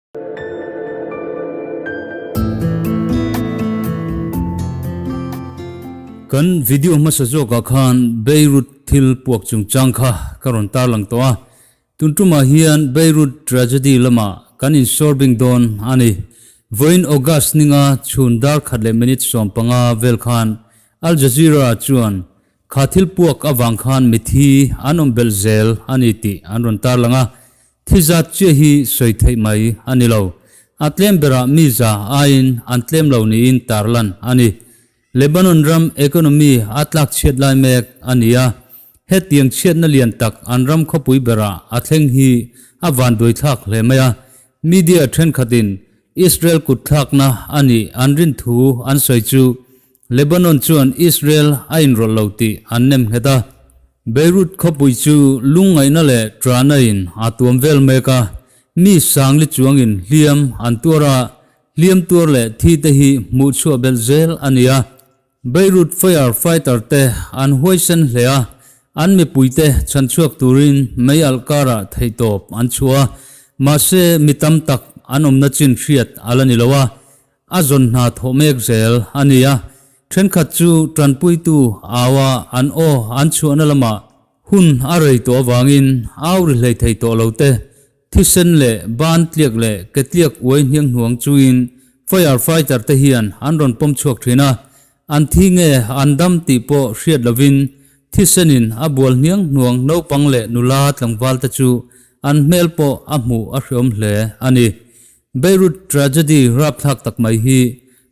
Kan video hmasa zawkah khan Beirut thil puak chungchang kha ka rawn tarlang tawh a, tun tumah hian Beirut tragedy lamah kan insawrbing dawn a ni. Vawiin August ninga chhun dar khat leh minute 15 vel khan Al Jazeera chuan kha thil puak avang khan mithi an awm belh zel a ni tih an rawn tarlang a, Thi zat chiah hi sawi theih mai a ni lo. A tlem berah mi za aiin an tlem lo niin tarlan a ni. Lebanon ram economy a tlak chhiat lai mek a ni a, hetiang chhiatna lian tak an ram khawpui berah a thleng hi a vanduaithlak hle mai a. Media thenkhatin Israel kutthlakna a nih an rin thu an sawi chu Lebanon chuan Israel a inrawlh lo tih an nem nghet a. Beirut khawpui chu lungngaihna leh ṭahna in a tuam vel mek a, mi sangli chuangin hliam an tuar a, hliam tuar leh thi te hi hmuh chhuah belh zel a ni a. Beirut fire fighter te an huaisen hle a, an mipuite chhanchhuak turin mei alh karah theihtawp an chhuah a, mahse mi tam tak an awmna chin hriat a la ni lo a, A zawn hna thawh mek zel a ni a, thenkhat chu tanpuitu au a an aw an chhuahna lamah hun a rei tawh avangin au ri hlei thei tawh lo te, thisen leh ban tliak leh ke tliak uai hniang hnuang chungin fire fighter te hian an rawn pawm chhuak thin a, an thi nge an dam tih pawh hriat lovin thisenin a bual hniang hnuang naupang leh nula tlangval te chu an hmel pawh a hmuh a hreawm hle a ni. Beirut tragedy rapthlak tak mai hi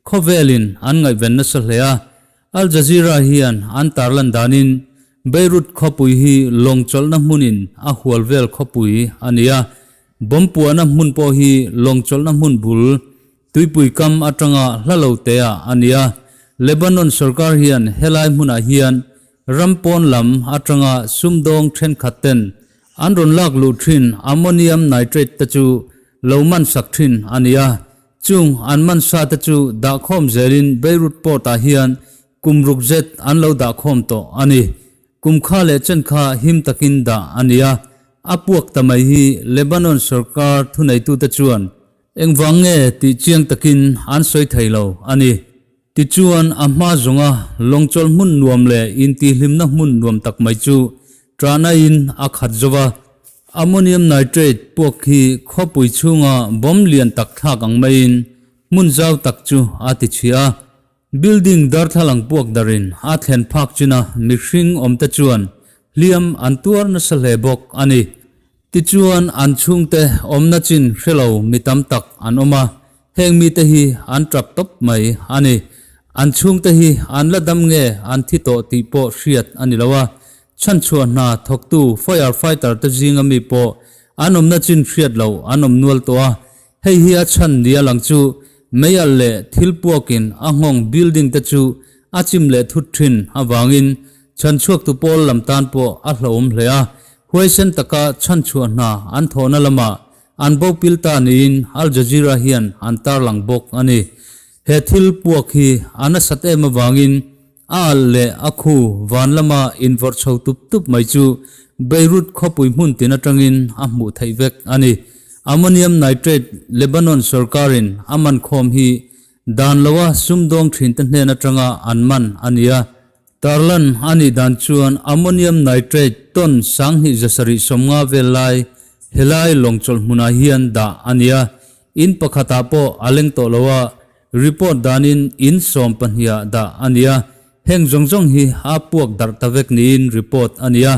khawvelin an ngaihven nasa hle a, Al Jazeera hian an tarlan danin Beirut khawpui hi lawng chawlhna hmunin a hual vel khawpui a ni a, bomb puahna hmun pawh hi lawng chawlhna hmun bul tuipui kam atanga hla lo teah a ni a. Lebanon sorkar hian helai hmunah hian ram pawn lam atanga sumdawng thenkhat ten an rawn lak luh thin ammonium nitrate te chu lo man sak thin a ni a, chung an man sa te chu dahkhawm zelin Beirut port ah hian kum ruk zet an lo dahkhawm tawh a ni. Kum kha leh chen kha him takin dah a ni a, a puak ta mai hi Lebanon sorkar thuneitute chuan engvang nge tih chiang takin an sawi thei lo a ni. Tichuan, a hma zawnga lawngchawlh hmun nuam leh intihhlimna hmun nuam tak mai chu ṭahna-in a khat zo va. Ammonium nitrate puak hi khawpui chhunga bomb lian tak thlak ang maiin hmun zau tak chu a ti chhia a. Building darthlalang puak darin a thlen phak china mihring awmte chuan hliam an tuar nasa hle bawk a ni. Tichuan, an chhungte awmna chin hre lo mi tam tak an awm a, heng mite hi an tap tawp mai a ni. An chhungte hi an la dam nge an thi tawh tih pawh hriat a ni lo a, chhanchhuah hna thawktu fire fighter te zinga mi pawh an awmna chin hriat loh an awm nual tawh a, hei hi a chhan nia lang chu meialh leh thil puakin a nghawng building te chu a chim leh thut thin avangin Chhanchhuaktu pawl lam tan pawh a hlauhawm hle a, huaisen taka chhanchhuah hna an thawhna lamah an bo pil ta niin Al Jazeera hian an tarlang bawk a ni. He thil puak hi a nasat em avangin a alh leh a khu van lama invawrh chho tup tup mai chu Beirut khawpui hmun tin atangin a hmuh theih vek a ni. Ammonium nitrate Lebanon sorkarin a man khawm hi dan loa sumdawng thinte hnen atanga an man a ni a. Tarlan a nih dan chuan ammonium nitrate ton 2750 vel lai helai lawngchawlh hmunah hian dah a ni a, in pakhatah pawh a leng tawh lo a, report danin in 12 ah dah a ni a, heng zawng zawng hi a puak darh ta vek niin report a ni a.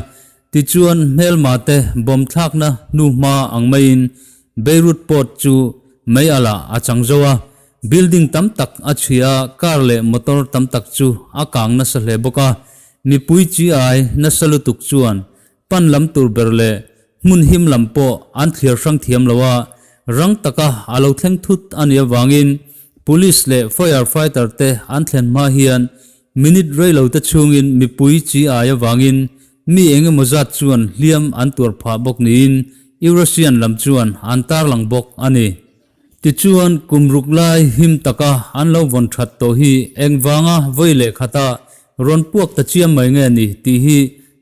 Tichuan hmelma te bomb thlakna hnuhma ang maiin Beirut port chu mei alah a chang zo a, Building tam tak a chhia a, car leh motor tam tak chu a kang nasa hle bawk a. Mipui chi ai nasa lutuk chuan pan lam tur ber leh hmun him lam pawh an thliar hrang thiam lo a, rang taka a lo thleng thut a nih avangin Police leh Fire Fighter te an thlen hma hian minute rei lo te chhungin mipui chi ai avangin mi eng emaw zat chuan hliam an tuar phah bawk niin Eurasian lam chuan an tarlang bawk a ni. Tichuan, kum ruk lai him taka an lo vawn that tawh hi engvanga vawi leh khata rawn puak ta chiam mai nge ni tih hi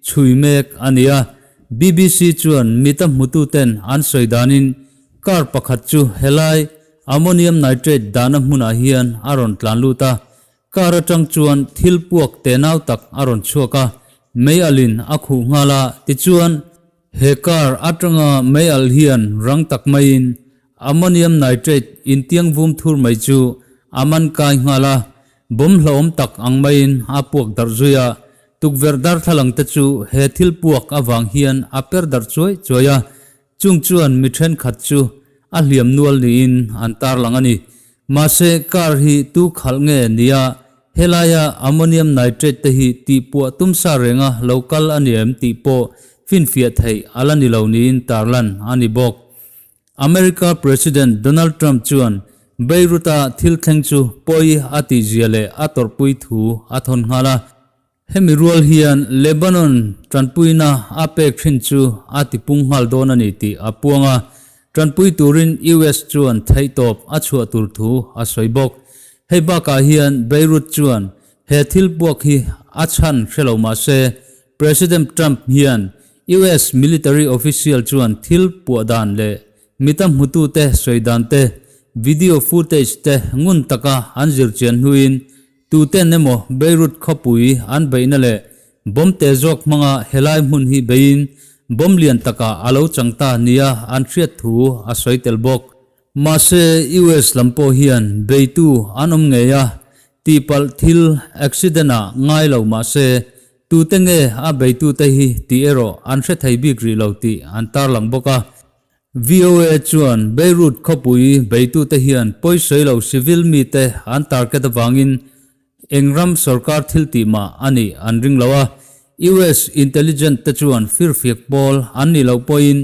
chhui mek a ni a. BBC chuan mita hmututen an sawi danin Car pakhat chu helai ammonium nitrate dahna hmunah hian a rawn tlan lut a, car atang chuan thil puak tenau tak a rawn chhuak a, mei alhin a khuh nghal a, tichuan he car atanga mei alh hian rang tak maiin ammonium nitrate intiang vum thur mai chu a man kai nghal a, bomb hlauhawm tak ang maiin a puak darh zui a, tukverh darthlalang te chu he thil puak avang hian a per darh chuai chuai a, Chung chuan mi thenkhat chu a hliam nual niin an tarlang a ni. Mahse, car hi tu khalh nge nia helaia ammonium nitrate te hi tihpuah tum sa renga lo kal a ni em tih pawh finfiah theih a la ni lo niin tarlan a ni bawk. America President Donald Trump chuan Beirut-a thil thleng chu pawi a tihzia leh a tawrhpui thu a thawn nghal a. Hemi rual hian Lebanon tanpuina a pek thin chu a tipung nghal dawn a ni tih a puang a, tanpui turin US chuan theihtawp a chhuah tur thu a sawi bawk. Hei bakah hian Beirut chuan he thil puak hi a chhan hre lo mah se, President Trump hian US military official chuan thil puah dan leh mita hmutute sawi dan te, video footage te ngun taka an zirchian hnuin Tuten emaw Beirut khawpui an beihna leh bomb te zawk hmanga helai hmun hi beiin bomb lian takah a lo chang ta nia an hriat thu a sawi tel bawk. Mahse, US lam pawh hian beitu an awm ngei a, tihpalh thil accident ah ngai lo mahse tute nge a beitute hi tih erawh an hre thei bik rih lo tih an tarlang bawk a. VOA chuan Beirut khawpui beitute hian pawisawi lo civil mite an target avangin eng ram sorkar thil tih mah a nih an ring lo a, US intelligent te chuan firfiak pawl an nih loh pawhin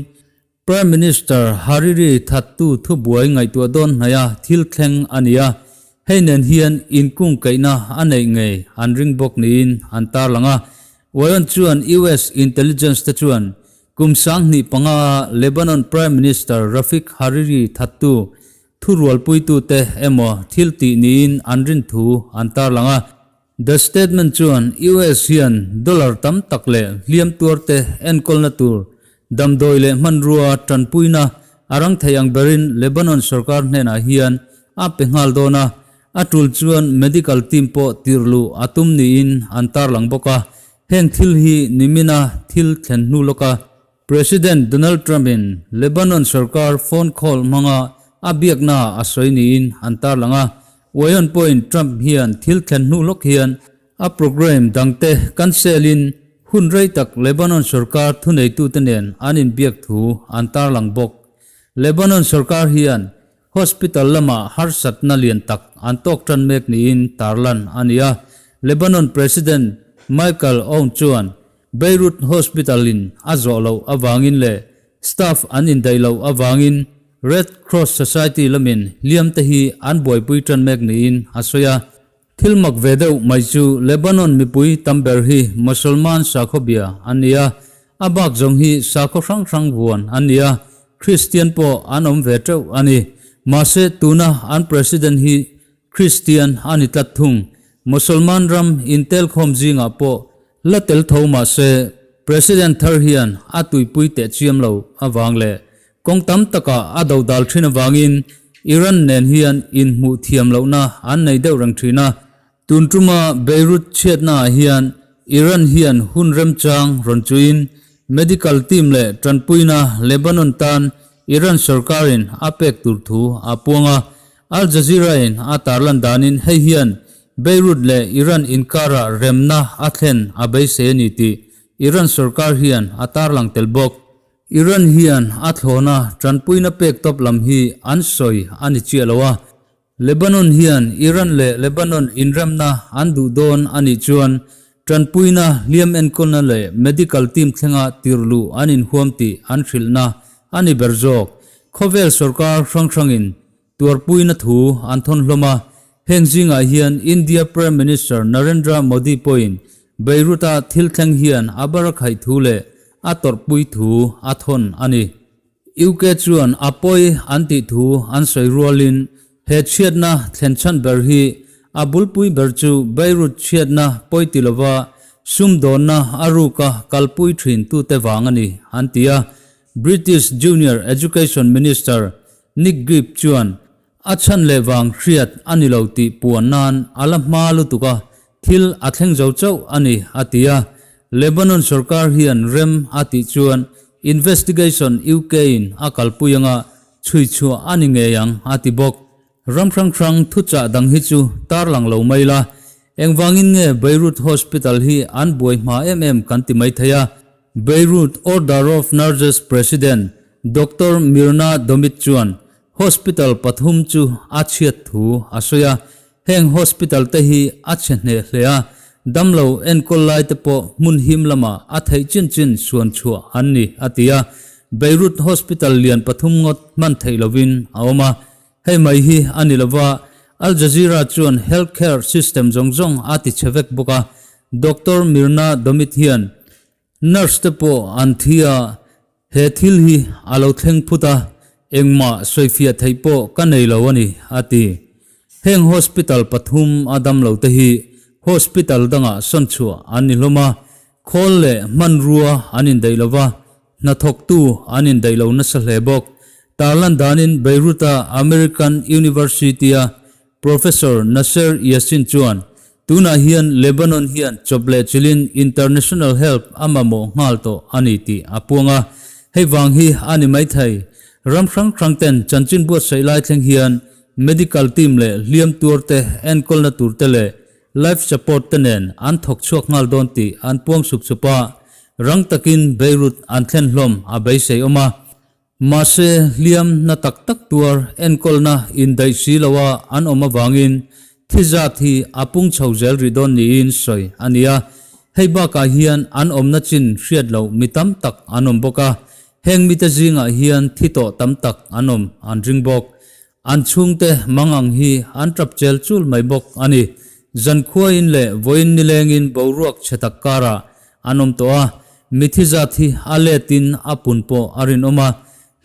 Prime Minister Hariri thattu thubuai ngaihtuah dawn hnaia thil thleng a ni a, hei nen hian inkungkaihna a neih ngei an ring bawk niin an tarlang a. Wayon chuan US intelligence te chuan Kum 2005 a Lebanon Prime Minister Rafik Hariri thattu thurualpuitute emaw thil tih niin an rin thu an tarlang a. The Statement chuan US hian dollar tam tak leh hliam tuarte enkawlna tur damdawi leh hmanrua tanpuina a rang thei ang berin Lebanon sorkar hnenah hian a pe nghal dawn a, a tul chuan medical team pawh tirh luh a tum niin an tarlang bawk a. Heng thil hi nimina thil thlen hnu lawka President Donald Trump-in Lebanon sorkar phone call hmanga a biakna a sawi niin an tarlang a. Wayon pawhin Trump hian thil thlen hnu lawk hian a programme dangte cancel-in hun rei tak Lebanon sorkar thuneitute nen an inbiak thu an tarlang bawk. Lebanon sorkar hian Hospital lamah harsatna lian tak an tawk tan mek niin tarlan a ni a. Lebanon President Michael Aoun chuan Beirut Hospital-in a zawh loh avangin leh staff an indaih loh avangin Red Cross Society lamin hliamte hi an buaipui tan mek niin a sawi a. Thil mak ve deuh mai chu Lebanon mipui tam ber hi Mosolman sakhaw bia an ni a, a bak zawng hi sakhaw hrang hrang vuan an ni a, Kristian pawh an awm ve teuh a ni. Mahse tuna an President hi Kristian a ni tlat thung. Mosolman ram intelkhawm zingah pawh la tel tho mahse President thar hian a tuipui teh chiam lo avang leh Kawng tam takah a dodal thin avangin Iran nen hian inhmuh thiam lohna an nei deuh reng thin a. Tun tuma Beirut chhiatnaah hian Iran hian hun remchang rawn chuiin medical team leh tanpuina Lebanon tan Iran sorkarin a pek tur thu a puang a. Al Jazeera-in a tarlan danin hei hian Beirut leh Iran inkarah remna a thlen a beisei a ni tih Iran sorkar hian a tarlang tel bawk. Iran hian a thlawna tanpuina pek tawp lam hi an sawi a ni chiah lo a, Lebanon hian Iran leh Lebanon inremna an duh dawn a nih chuan tanpuina hliam enkawlna leh medical team thlenga tirh luh an inhuam tih an hrilhna a ni ber zawk. Khawvel sorkar hrang hrangin Tuarpuina thu an thawn hlawm a, heng zingah hian India Prime Minister Narendra Modi pawhin Beirut-a thil thleng hian a barakhaih thu leh a tawrhpui thu a thawn a ni. UK chuan a pawi an tih thu an sawi rualin he chhiatna thlen chhan ber hi a bulpui ber chu Beirut chhiatna pawi ti lova sumdawnna a ruka kalpui thin tute vang a ni an ti a, British Junior Education Minister. Nick Gibb chuan a chhan leh vang hriat a ni lo tih puan nan a la hma lutuk a, thil a thleng zo chauh a ni, a ti a. Lebanon sorkar hian rem a tih chuan investigation UK-in a kalpui anga chhui chhuah a ni ngei ang, a ti bawk. Ram hrang hrang thuchah dang hi chu tarlang lo mai la, engvangin nge Beirut Hospital hi an buai hma em em kan ti mai thei a. Beirut Order of Nurses President Doctor Mirna Domit chuan hospital pathum chu a chhiat thu a sawi a, heng hospital te hi a chhe hneh hle a, damlo enkawl lai te pawh hmun him lamah a theih chin chin suan chhuah an ni, a ti a. Beirut Hospital lian pathum ngawt hman theih lovin a awm a, Hei mai hi a ni lova, Al Jazeera chuan health care system zawng zawng a ti chhe vek bawk a, Doctor Mirna Domit hian nurse te pawh an thi a, he thil hi a lo thleng phut a, engmah sawifiah theih pawh ka nei lo a ni, a ti. Heng hospital pathum a damlo te hi hospital dangah sawn chhuah an ni hlawm a, khawl leh hmanrua an indaih lova, Hnathawktu an indaih lo nasa hle bawk. Tarlan danin Beirut-a American University-a Professor Nasser Yassin chuan, Tunah hian Lebanon hian chawp leh chilhin international help a mamawh nghal tawh a ni tih a puang a. Hei vang hi a ni maithei. Ram hrang hrang ten chanchin buatsaih lai thleng hian medical team leh hliam tuarte enkawlna turte leh Life support te nen an thawk chhuak nghal dawn tih an puang sup sup a, rang takin Beirut an thlen hlawm a beisei awm a. Mahse, hliam na tak tak tuar enkawlna indaih si loa an awm avangin thi zat hi a pung chho zel rih dawn niin sawi a ni a. Hei bakah hian an awmna chin hriat loh mi tam tak an awm bawk a, heng mite zingah hian thi tawh tam tak an awm an ring bawk. An chhungte mangang hi an tap chel chul mai bawk a ni. Zankhuain leh vawiin nilengin boruak chhe tak karah an awm tawh a, mithi zat hi a letin a pun pawh a rinawm a,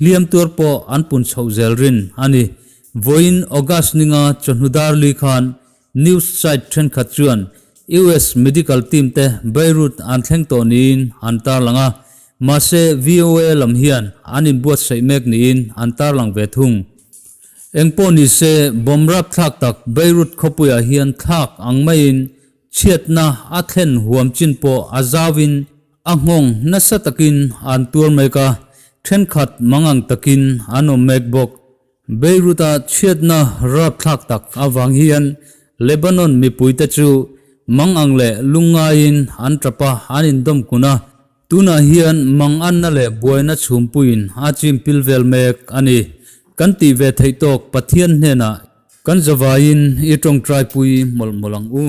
hliam tuar pawh an pun chhoh zel rin a ni. Vawiin August ninga chawhnu dar li khan news site thenkhat chuan US medical team te Beirut an thleng tawh niin an tarlang a, Mahse, VOA lam hian an inbuatsaih mek niin an tarlang ve thung. Engpawh ni se, bomb rapthlak tak Beirut khawpuiah hian thlak ang maiin chhiatna a thlen huam chin pawh a zauin a nghawng nasa takin an tuar mek a, thenkhat mangang takin an awm mek bawk. Beirut-a chhiatna rapthlak tak avang hian Lebanon mipuite chu mangang leh lungngaiin an tap a, an indawm kun a. Tunah hian manganna leh buaina chhumpuiin a chim pil vel mek a ni. Kan tih ve theih tawk Pathian hnenah kan zavaiin i tawngtaipui mawlh mawlh ang u.